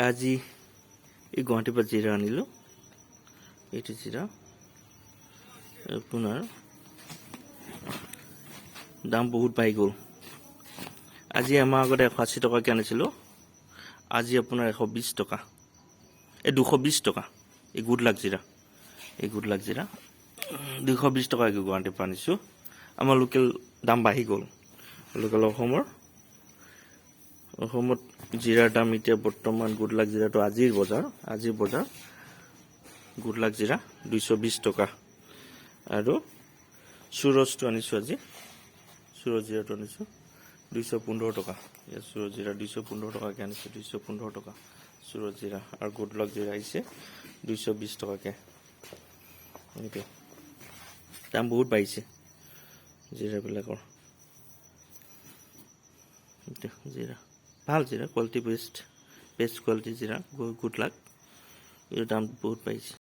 আজি এই গুৱাহাটীৰ পৰা জিৰা আনিলোঁ। এইটো জিৰা আপোনাৰ দাম বহুত বাঢ়ি গ'ল। আজি এমাহ আগতে 180 টকাকৈ আনিছিলোঁ, আজি আপোনাৰ 120 টকা, এই 220 টকা। এই গুড লাক জিৰা, এই গুড লাক জিৰা 220 টকাকৈ গুৱাহাটীৰ পৰা আনিছোঁ। আমাৰ লোকেল দাম বাঢ়ি গ'ল। লোকেল অসমত জিৰাৰ দাম এতিয়া বৰ্তমান গুড লাক জিৰাটো আজিৰ বজাৰ গুড লাক জিৰা 220 টকা। আৰু সুৰজটো আনিছোঁ আজি, সুৰজ জিৰাটো আনিছোঁ 215 টকা। ইয়াত সুৰজ জিৰা 215 টকাকৈ আনিছোঁ, 215 টকা সুৰজ জিৰা। আৰু গুড লাক জিৰা আহিছে 220 টকাকৈ। এইটো দাম বহুত বাঢ়িছে জিৰাবিলাকৰ। এইটো জিৰা ভাল জিৰা, কোৱালিটি বেষ্ট, বেষ্ট কোৱালিটি জিৰা গুড লাক। এইটো দাম বহুত বাঢ়িছে।